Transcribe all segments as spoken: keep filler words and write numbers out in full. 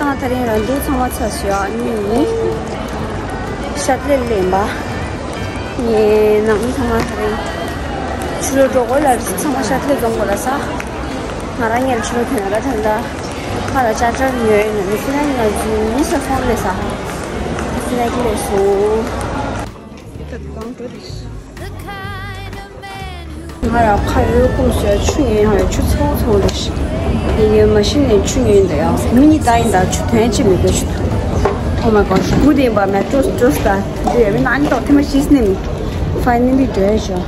ང་དེ་རིང་རང་འདུག་ཚང་མ་ཚར་ཤག་ཨ་ནི་ཤར་ལེ་ལེན་པ། ངའི་ནང་མི་ཚང་མ་དེ་རིང་ཕྱི་ལོགས་འགྲོ་དགོས་ལ་རེད། ཚང་མ་ཤར་ལེ་འཛོམས་དགོས་ལ་ས། ང་རང་ངའི་ཕྱི་ལོགས་ཐོན་ཡོད་ར། ད་ལྟ་ཁ་ལ་ཅ་ཅར་ཉོས་ཡོད་ན་མི་སི་ན་ང་ཚོའི་མི་ས་ཧོང་ལེ་ས། མི་སི་ན་གི་ལེ་སོང་། ང་ཡང་ཁ་ཡོད་ཀུན་ཟོས་ཆུ་ཉོས་ཡང་ཆུ་ཚ་བོ་ཚ་བོ་རེད་ཤག་ཡིན་ཡང་མ་གཞི་ནས་ཆུ་ཉོས་ཡིན་ད། ཡང་མི་གཉིས་ད་ཡིན་ད་ཆུ་དོན་ཅི་མི་དགོས་ཤག Oh my gosh, good in bar metro just that. Do you have an anecdote? Too much is name. Finally, there you go.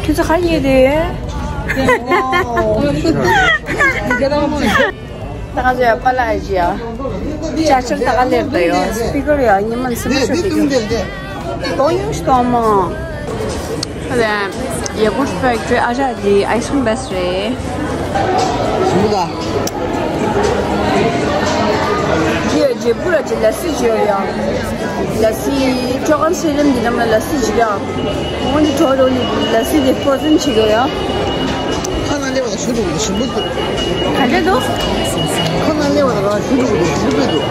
Qu'est-ce que tu as? ད་ག་ཟེ་པ་ལ་ཨ་ཇི་ཡ། ཅ་ཅར་ད་ག་ལེར་ད་ཡོད། སི་པི་ཀར་ཡ་ཉི་མ་སི་མ་ཤོད་དེ་གཏོང་ཡོང་ཤི་ཏོ་མ། ད་ཡ་གུར་ཕེག་ཊི་རི་ཨ་ཇ་དེ་ཨའི་སི་ཀྲིམ་བེ་སི་ཊི་རེད། ཞིམ་པོ་ད། ཇེ་ཇེ་པུ་ར་ཇེ་ལ་སི་ཇེ་ཡ། ལ་སི་ཅོ་གན་སི་རིམ་འདི་ནམ་ལ་ལ་སི་ཇེ་ཡ། འོན་ཏེ་ཐོ་རོ་ལི་ལ་སི་དེ་ཕོ་ཛན་ཆི་གོ་ཡ། ཁ་ནང་ལེ་བ་ཞུ་འདུག་ཞུ་འདུག་ག་འདྲ་འདུག་ཁ་ནང་ལེ་བ་ཞུ་འདུག་ཞུ་འདུག་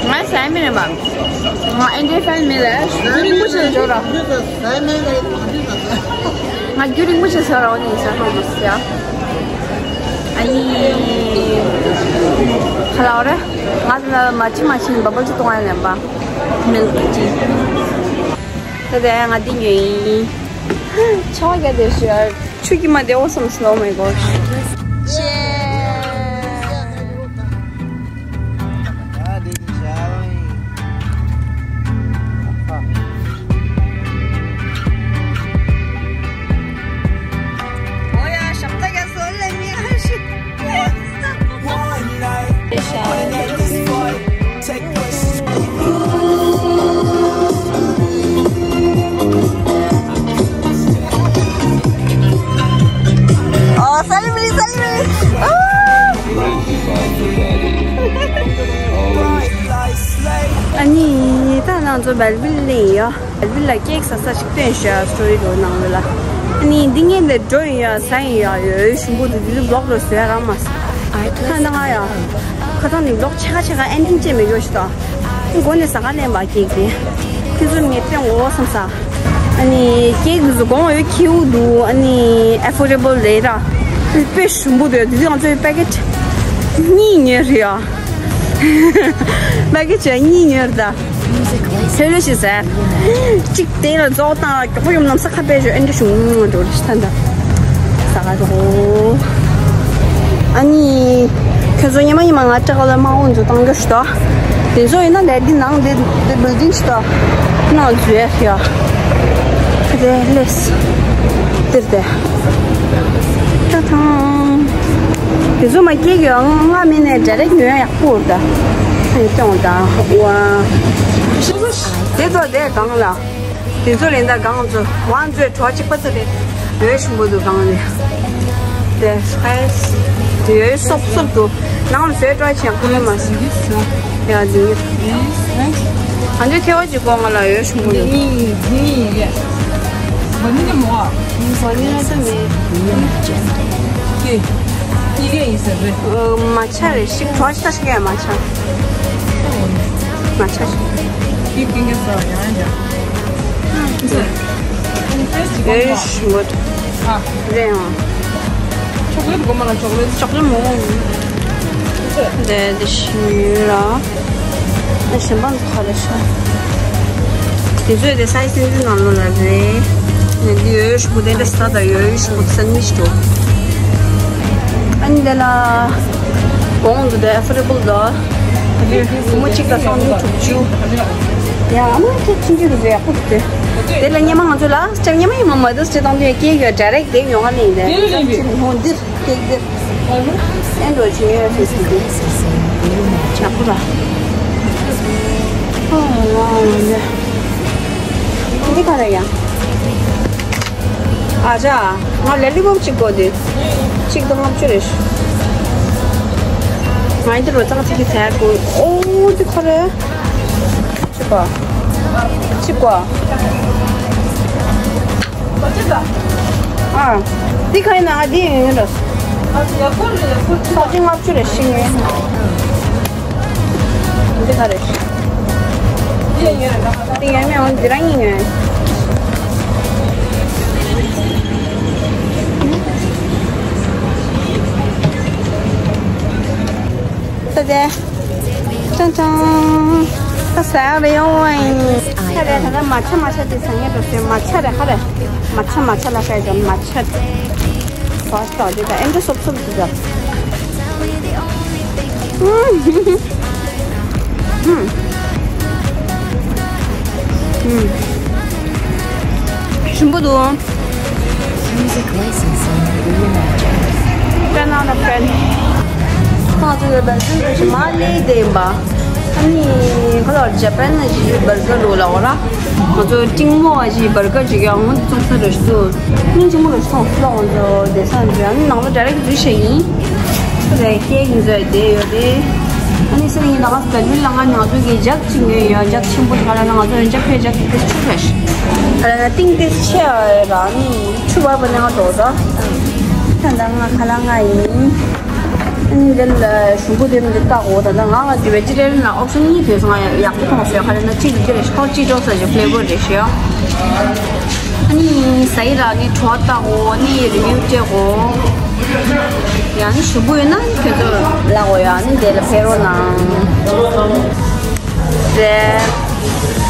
ང་ས་མི་རེད་མ། ང་ཨེན་ཌི་ཧྥན་མི་ལ་རྒྱུ་རིང་པོ་ཞིག་འཇོག་ར། ང་རྒྱུ་རིང་པོ་ཞིག་ཟ་ར་འོ་ནི་ཟ་ཧ་མ་ཟ་ཡ། ཨ་ཡི། ཁ་ལ་འོ་རེ། ང་ཚོ་ན་མ་ཕྱི་མ་ཕྱི་ནི་བ་བ་ཅི་གཏོང་ཡ་ལེན་པ། མིལ་ཀི་ཊི། ད་ལྟ་ང་འདི་ཉོས་ཡིན། ཆང་རྒྱ་དེ་ཞུ་ཡ། ཆུ་གི་མ་བདེ་བོ་བསམ་སོང་། Oh my gosh. Oh, sorry, sorry, sorry. ཨ་ནི་ད་ང་ཚོ་བེལ་ཝིལ་ལ་ཡིན་ཡ། བེལ་ཝིལ་ལ་ཀེག་ཟ་ས་ཞིག་སྟོན་ཤག་སི་ཊོ་རི་རོ་ནང་ལ། ཨ་ནི་འདི་ངས་ལས་འགྲོ་ཡིན་ཡ་ཟ་ཡིན་ཡ། ཡོད་ཞུམ་པོ་འདུག་འདི་ཚོ་བི་ལོག་རོ་བཟོས་རང་མ་ཟ། ད་ང་ཡ། ཁ་སང་ནས་བི་ལོག་ཆེ་ཁ་ཆེ་ཁ་ཨེན་ཌིང་བྱས་མེད་གྱོ་ཞིག་ད། འགོ་ནས་ཟ་ག་ལེན་པ་ཀེག་དེ། ཁྱེད་ཚོར་ངས་སྟོན་འོ་བསམ་ས། ཨ་ནི་ཀེག་འདི་ཚོ་གོང་འོས་ཁེའུ་འདུག་ཨ་ནི་ཨེ་ཕོར་ཌེ་བལ་རེད་ར། དཔེ་ཞིམ་པོ་འདུག་འདི་ང་ཚོའི་པེ་ཀེ་ཊི་གཉིས་ཉོས་རེད་ཡ། པེ་ཀེ་ཊི་གཉིས་ཉོས་རེད་ད། ཚོད་ལས་ཤིག་ཟེར། གཅིག་དེ་ལ་རྫོགས་བཏང་། མགྱོགས་པོ་ཡོང་ནམ་ས་ཁ་པད་ཞོ་ཨེ་འདྲ་བྱུང་འགྲོ་རེད་ད་ད། ས་ག་རོ། ཨ་ནི། ཁྱོད་ཚོ་ཉི་མ་ཉི་མ་ང་སྐྲག་ལ་མ་འོང་ཚོ་བཏང་རྒྱུ་ཞུ་ད། དེ་ཚོ་ཡིན་ན་ལས་འདི་ནང་འདི་འདི་བིལ་ཌིང་ཞུ་ད། ནང་འཛུལ་ཡ། དེ་ལས། དེར་དེ། ད་ཐང་། དེ་ཚོ་མ་སྐྱེས་ཀྱི་ང་མིན་ནས་ཌའི་རེག་ཉོ་ཡག་པོ་ད། ཨེ་ཀྱང་ད་ཝ། དེ་ཚོ་དེ་གང་ལ། དེ་ཚོ་ལེན་ད་གང་ཚོ་ཝང་ཚོའི་གྲོགས་གཅིག་པ་ཚོ་རེད། ཡོད་ཞུམ་པོ་འདུག་གང་རེད། དེ་ཧེ། དེ་ཡོད་སོབ་སོབ་འདུག་ནང་ལ་བཟོས་གྲོགས་ཆེན་ཁོ་ལ་མ་ཟིན་ཡ་འདུག་ཨ་འདྲ་ཐེ་བ་གཅིག་གོང་ང་ལ་ཡོད་ཞུམ་པོ་འདུག་ཝ་ནི་ལ་མོ་ཝ་ནི་ལ་ད་མེད། ཀྱེ། ཡི་གེ་ཡིན་ཟེར་རེད། མ་ཆ་རེད་ཤིག་གྲོགས་ཤིག་ད་ཤིག་ཡ་མ་ཆ། མ་ཆ་ཤིག་ཡི་གེ་ཡིན་ཟེར་ཡང་ཡང་། ཨེ་ཤི་མོད། རེད་ཡང་། ཆོག་ལེ་གོ་མ་ལ་ཆོག་ལེ། ཆོག་ལེ་མོ། དེ་དེ་ཤི་ཡོད་ལ། ཨ་གཞན་པ་ཁ་ལ་ཤ། དེ་ཚོས་དེ་སའི་སེན་ཙི་ནང་ལོ་ལ་རེད། འདི་ཡོད་ཞུ་དེ་འདྲ་ས་ད་ཡོད་ཞུ་སན་མི་ཞུ། ཨ་ནི་དེ་ལ་གོང་དུ་དེ་ཨེ་ཕོར་ཌེ་བལ་དོ། བུ་མོ་གཅིག་ལ་སོང་དུས་དྲུག་ཅུ། ཡ་ཨ་མ་ཁྱེད་ཆུང་ཆུང་དུ་ཡག་པོ་འདུག་དེ་ལ་སྙེ་མ་ང་ཚོ་ལ་སྐྱབས་སྙེ་མ་ཡིན་མ་མ་དུས་བྱེད་སྟངས་དུ་ཡ་སྐྱེས་ཡོད་ཌའི་རེག་དེ་ཡོང་ང་ལེན་དེ་ཧོང་འདིར་སྐྱེས་འདིར། ཨེ་འགྲོ་ཆེ་ཡོད་ཟེར་ཟེར་གི། ཡག་པོ་ལ། ཨོ་ལ་ལ། འདི་ག་རེ་ཡ། ཨ་ཅག་ང་ལ་ལི་པོབ་གཅིག་དགོས་ཏེ། གཅིག་དང་ལྔ་བཅུ་རེད། ང་འདི་རུ་ཙག་ཙིག་གི་ཟས་དགོས། ཨོ་འདི་ག་རེ། གཅིག་པ། གཅིག་པ། ཨ། འདི་ག་ཡིན་ན། ཨ། འདི་ཡིན་ར། ཚོགས་ཆེན་ལྔ་བཅུ་རེ་ཤིང་ངེ། འདི་ག་རེ། འདི་ཡིན་ར། འདི་ཡིན་མིན་འོང་འདི་རང་ཡིན་ངེ། ད་དེ། ཅང་ཅང་། ད་ཟ་ཡག་རེ་ཡོང་བ་ཡིན། ཁ་རེ་ད་ལྟ་མ་ཆ་མ་ཆ་དེ་ཟ་ངེས་འགྲོ་སོང་། མ་ཆ་རེ་ཁ་རེ། མ་ཆ་མ་ཆ་ལ་ཁ་རེ་མ་ཆ། བ་ལྟ་དེ་ད་ཨེ་འདྲ་སོབ་སོབ་ཅིག་ད། ཧུམ། ཧུམ། ཧུམ། ཞིམ་པོ་འདུག Music licensing reimagined. Ten out of ten. ང་ཚོ་ཡོད་པའི་ཚུལ་དུ་ཞིག་མ་ལས་བསྡད་པ། ཨ་ནི་ཁོ་ལ་ཇ་པན་ནི་ཞིག་བར་ག་རུ་ལ་འོ་ར། ང་ཚོ་ཏིང་མོ་བ་ཞིག་བར་ག་ཅིག་ཡང་ངོ་ཙོང་ས་རུ་སུ། སྙིང་རྗེ་མོ་རུ་སོང་སུ་ལ་ང་ཚོ་བསྡད་ས་འདྲ། ཨ་ནི་ནང་ལོ་ཌའི་རེག་འཛུལ་ཤེས་ཡིན། ཁོ་ལ་ཁྱེད་ཀྱི་འཛུལ་བསྡད་ཡོད་དེ། ཨ་ནི་སེ་ཡིན་ད་ག་སི་པན་ལུས་ལ་ང་ང་ཚོ་གི་ཇག་ཅིག་ཉོས་ཡོད། ཇག་ཆེན་པོ་ཁ་ལ་ན་ང་ཚོ་འཇག་ཕེ་ཇག་དེ་ཆུ་ཕེ་ཤི། ཁ་ལ་ན་ཏིང་དེ་ཆེ་ཨ་ར་ནི་ཆུ་བར་བ་ནང་འགྲོ་ད། ད་ད་ང་ཁ་ལ་ང་ཡིན། ཨ་ནི་འདི་ལ་ཞུམ་བུ་དེ་མི་འདི་ལྟ་གོ། ད་ད་ང་ང་དེ་བེ་ཇི་ཊེ་རི་ཡན་ལ་ཨོབ་ཤན་གཉིས་ཐོན་སོང་། ང་ཡག་པོ་མཐོང་སོང་། ཁ་ལ་ན་གཅིག་དེ་རེ་ཤོག་གཅིག་འགྲོ་ས་ཞིག་ཕི་ལེ་བར་རེ་ཤོག་ཨ་ནི་ཟ་ཡི་ར་ནི་བྲོ་བ་ལྟ་གོ། ཨ་ནི་རི་བིའུ་སྤྲད་གོ། ཡང་ནི་ཞུམ་བུ་ཡོད་ན་ནི་ཁྱོད་ཚོ་ལ་གོ་ཡ་ནི་དེ་ལ་ཕེ་རོ་ནང་། རེད།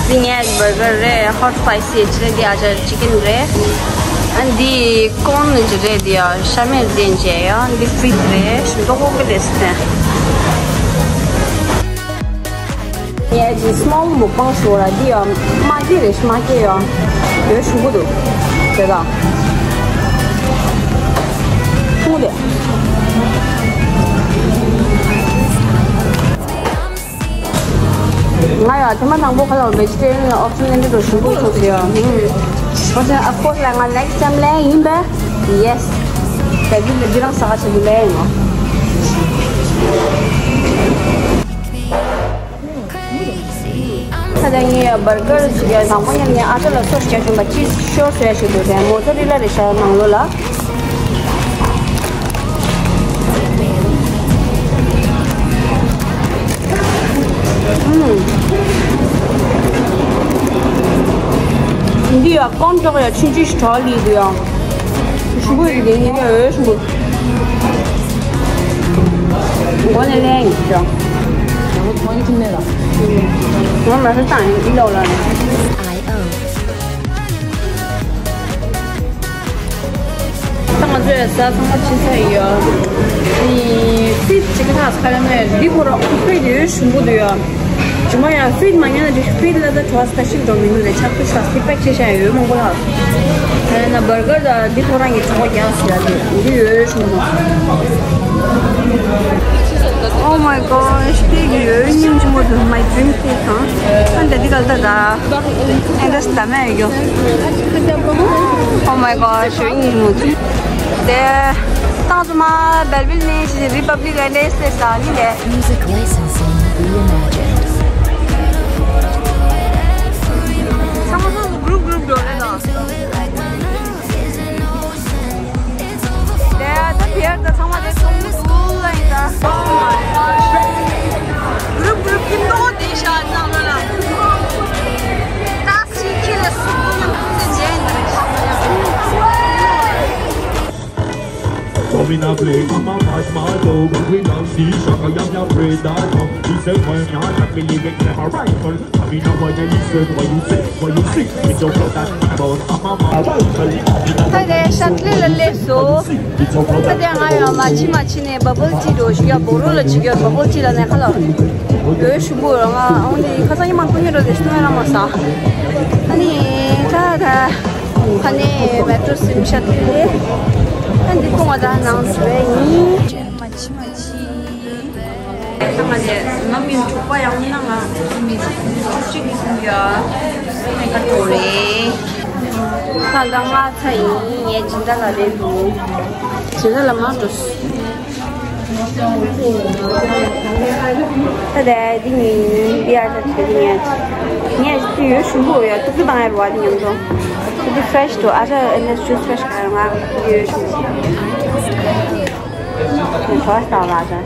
འདི་ངའི་བར་གར་རེད། ཧོ་ཊི་སི་པའི་སི་ཅི་རེད། འདི་ཨ་ཅར་ཅི་ཀན་རེད། ཨ་འདི་ཀོན་ཅི་རེད། འདི་ཡ་ཤ་མེད་དེ་འཇལ་ཡ། འདི་ཕི་རི་ཛི་རེད། ཞིམ་མདོག་ཁོག་གི་རེད་ཟེར། ངས་ཀྱི་སི་མོལ་མུག་པང་ཞུ་ར། འདི་ཡ་མ་སྐྱེས་རེད། མ་སྐྱེས་ཡ་ཡོད་ཞུ་གི་འདུག་དེ་ག་ཐུང་ལེ། ང་ཡང་ཐེངས་མ་དང་པོ་ཁ་ལ་བེ་ཇི་ཊེ་རི་ཡན་ཨོབ་ཤན་ལེན་དུས་ཞིམ་པོ་ཐུག་ཟེར་ཡོད། ཧུམ། ཨོབ་ཤན་ཨོབ་ཀོ་སི་ལ་ང་ནེག་སི་ཊའིམ་ལེན་ཡིན་པས། ཡེ་སི། ད་གི་འདི་རང་ས་ཆ་དུ་ལེན་ཡོང་། ད་ལྟ་ངས་བར་གར་ཞིག་ཡ་དང་པོ་ཉམས་ནས་ཨ་ཅོ་ལ་སོ་སྐྱ་ཆུང་པ་ཅིས་ཤོར་ཟེར་ཞིག་འདུག་དེ་མོ་ཙ་རི་ལ་རེ་ཤ་ནང་ལོ་ལ། འདི་ཡ་ཀོན་ཀྲོག་ཡ་ཆུང་ཆུང་ཞིག་གྲོགས་ལི་འདུག་ཡ། ཞུ་གུ་ཡི་འདི་ཉིད་ཡ་འོས་ཞུ་གུ། འགོ་ནས་ལེན་ཡིན་ཞོ། ང་མ་ཧྲི་ཏང་ཡིན་ལོ་ལ། ད་ང་ཚོས་ཟ་ཚང་མ་ཕྱིན་ཚར་ཡོད། ཨི་ཕི་ཅི་ག་ཐག་ཁ་ལ་ནས་འདི་ཁོ་ར་ཨུ་ཕི་ཡོད་ཞུམ་པོ་འདུག་ཡོད། ཇུ་མ་ཡང་ཕི་མ་ཉན་ན་ཇུ་ཕི་ལ་ད་གྲོགས་ད་ཤིག་འགྲོ་མི་འདུག་ལས་ཆག་ཏུ་ཤ་སི་པེག་ཆེ་ཤ་ཡོད་མང་པོ་ལ། ད་ཡིན་ན་བར་གར་ད་འདི་ཁོ་རང་གི་གྲོགས་རྒྱག་ཟེར་ཡ་དེ་འདི་ཡོད་ཞུམ་པོ། Oh my gosh, this is really beautiful. My dream cake, huh? And the girl, the, the, and the stomach, yo. Oh my gosh, really beautiful. The, ཏང་ཙུ་མ་བེལ་བིལ་ནས་རི་པབ་ལིག་ཨེ་ནས་སེ་ས་ནི་ལེ། Music licensing reimagined. ཚང་མ་ཚང་མ་གུ་རུབ་གུ་རུབ་འགྲོ་རེད་ལ། དེ་ད་དེར་ད་ཚང་མ་དེ་ཚོགས་འདུ་འདུག་ལ་ཡིན་ད། གུ་རུབ་གུ་རུབ་ཀྱི་མདོག་དེ་ཤ་ཚང་ལོ་ལ། ཏག་ཅིག་ཁྱི་ལ་སུ་ཀུ་ནང་ཁུ་ཚེ་མཇལ་འདུག Mommy not play, mama, pass my dog. We love see, shaka, yam, yam, bread, that, um, he said, when you're not really with them, alright, but I mean, what you said, what you said, what you said, it's your brother, about, mama, mama, ད་དེ་ཤ་ཏི་ལ་སླེབས་སོང་། ད་དེ་ང་ཡང་མ་ཕྱི་མ་ཕྱི་ནས་བ་བལ་ཊི་འགྲོ་ཞུ་ཡ། བོ་རོ་ལ་ཅིག་ཡོད། བ་བལ་ཊི་ལ་ནས་ཁ་ལ་འོད་ཞུ་འབུ་ར་ང་ཨང་ནི་ཁ་སང་ཉི་མ་ཁོ་ཉི་རོ་དེ་ཤུ་ཏུ་ང་ར་མ་ས། ཨ་ནི་ད་ད་ཁ་ནས་མེ་ཏྲོ་སིམ་ཤ་ཏི་ལེ། ཨ་འདི་ཁོང་ང་ད་ནང་སུ་བས་ཡིན། མ་ཕྱི་མ་ཕྱི། ང་ནས་ང་མི་འཁྲུག་པ་ཡང་ན་ང་མི་འཁྲུག་ཅིག་གི་སུ་ཡ་ཨེ་ཀ་ཏོ་རེ། ད་ད་ང་ཚ་ཡིན། ངས་སྦྱིན་བདག་ལ་རེད་འདུག་སྦྱིན་བདག་ལ་མ་འགྲོ། ད་ལྟ་འདི་ནི་པི་ཨར་ཆ་བྱེད་ཀྱི་ཡིན། ངས་ཅི་ཡོད་ཞུ་འབུ་ཡོད། ཏུ་ཏུ་བཏང་ཡ་རུ་བ་འདི་མཉམ་དུ། ཏུ་ཏུ་ཕྲེ་ཤི་འདུག་ཨ་ཅག་ཨེ་ནས་ཇུས་ཕྲེ་ཤི་ག་རུ་ང་ཡོད་ཞུ། ཞོ་ལྟ་བ་ལ་ཨ་ཅག་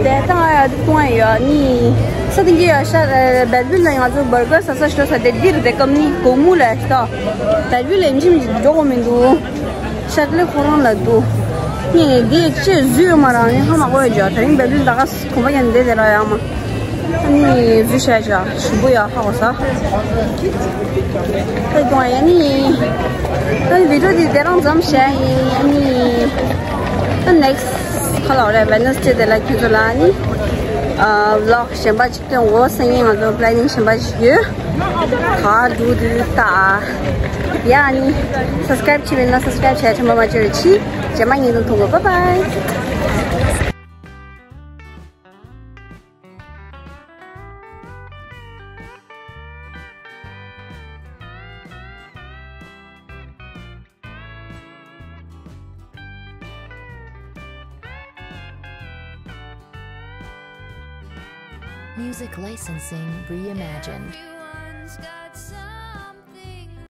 དེ་ལྟ་ང་ཡ་ཏུ་བཏང་ཡ་ཡོད་ནི། ས་དེ་གི་ཡ་ཤ་བལ་བུ་ལ་ང་ཚོ་བར་གར་ཟ་ས་ཞོ་ས་དེ་འདིར་དེ་ཀམ་ནི་གོང་མུ་ལ་ཤ་བལ་བུ་ལ་ཡིན་ཅི་མི་འཇོག་གོ་མི་འདུག་ཤར་ལེ་ཁོ་རང་ལ་འདུག་ངས་འདི་ཅི་བཟོས་ཡོད་མ་རང་ནི་ཧ་མ་གོ་ཡ་ཇ་ད་རིང་བལ་བུ་ད་ག་གོམ་པ་ཡན་འདི་དེ་ལ་ཡ་མ། ཨ་ནི་བཟོས་བྱས་ཇ་ཞུ་བུ་ཡ་ཧ་གོ་ས། ཁོས་གཏོང་ཡ་ནི། ཨ་ནི་བི་ཌིའོ་འདི་དེ་རང་ཙམ་བྱས་ཡིན། ཨ་ནི་ཨ་ནེག་སི་ཁ་ལ་རེ་ཝེ་ནེ་སི་ཌེ་དེ་ལ་ཁྱོད་ཚོ་ལ་ཨ་ནི་ཨ་བི་ལོག་གཞན་པ་ཅིག་སྟོན་འོ་སེང་ཡིན། ང་ཚོ་པི་ལེ་ནིང་གཞན་པ་ཞིག་ཡོད། ག་འགྲོ་དུས་ད། ཡ་ནི། སབ་སི་ཀ་རེབ་བྱས་མེད་ན་སབ་སི་ཀ་རེབ་བྱས། དྲན་པ་མ་བརྗེད་རོགས་གྱིས། རྗེས་མ་ཉིན་དུ་མཐོང་གོ། Bye bye. Music licensing reimagined.